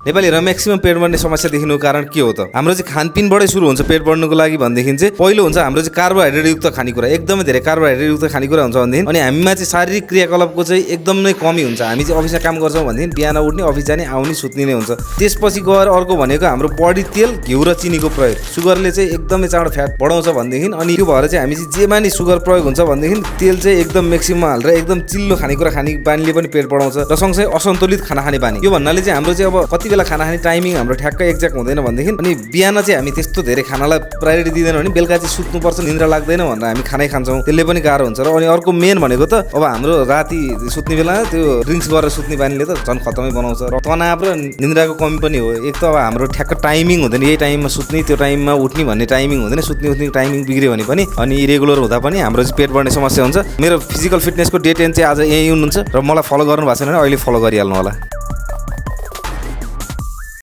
नेपाली र म्याक्सिमम पेट बढ्ने समस्या देखिनुको कारण के हो त? हाम्रो चाहिँ खानपिनबाटै सुरु हुन्छ पेट बढ्नुको लागि भनेदेखि चाहिँ पहिलो हुन्छ हाम्रो चाहिँ कार्बोहाइड्रेट युक्त खानेकुरा, एकदमै धेरै कार्बोहाइड्रेट युक्त खानेकुरा हुन्छ भनेदेखि, अनि हामीमा चाहिँ शारीरिक क्रियाकलापको चाहिँ एकदम नै कमी हुन्छ। हामी चाहिँ अफिसमा काम गर्छौँ भनेदेखि बिहान उठ्ने, अफिस जाने, आउने, सुत्ने नै हुन्छ। त्यसपछि गएर अर्को भनेको हाम्रो बढी तेल, घिउ र चिनीको प्रयोग। सुगरले चाहिँ एकदमै चाँडो फ्याट बढाउँछ भनेदेखि, अनि त्यो भएर चाहिँ हामी चाहिँ जेमा नि सुगर प्रयोग हुन्छ भनेदेखि तेल चाहिँ एकदम म्याक्सिमम हालेर एकदम चिल्लो खानेकुरा खाने बानीले पनि पेट बढाउँछ र सँगसँगै असन्तुलित खाना खाने बानी। यो भन्नाले चाहिँ हाम्रो चाहिँ अब कति बेला खाना खाने टाइमिङ हाम्रो ठ्याक्कै एक्ज्याक्ट हुँदैन भनेदेखि, अनि बिहान चाहिँ हामी त्यस्तो धेरै खानालाई प्रायोरिटी दिँदैन भने बेलुका चाहिँ सुत्नुपर्छ, निन्द्रा लाग्दैन भनेर हामी खानै खान्छौँ, त्यसले पनि गाह्रो हुन्छ। र अनि अर्को मेन भनेको त अब हाम्रो राति सुत्ने बेला त्यो ड्रिङ्क्स गरेर सुत्ने बानीले त झन् खतमै बनाउँछ र तनाव र निन्द्राको कमी पनि हो। एक त अब हाम्रो ठ्याक्क टाइमिङ हुँदैन, यही टाइममा सुत्ने त्यो टाइममा उठ्ने भन्ने टाइमिङ हुँदैन, सुत्ने उठ्ने टाइमिङ बिग्रियो भने पनि अनि इरेगुलर हुँदा पनि हाम्रो चाहिँ पेट बढ्ने समस्या हुन्छ। मेरो फिजिकल फिटनेसको डेट एन्ड चाहिँ आज यही हुनुहुन्छ र मलाई फलो गर्नु भएको छैन भने अहिले फलो गरिहाल्नु होला।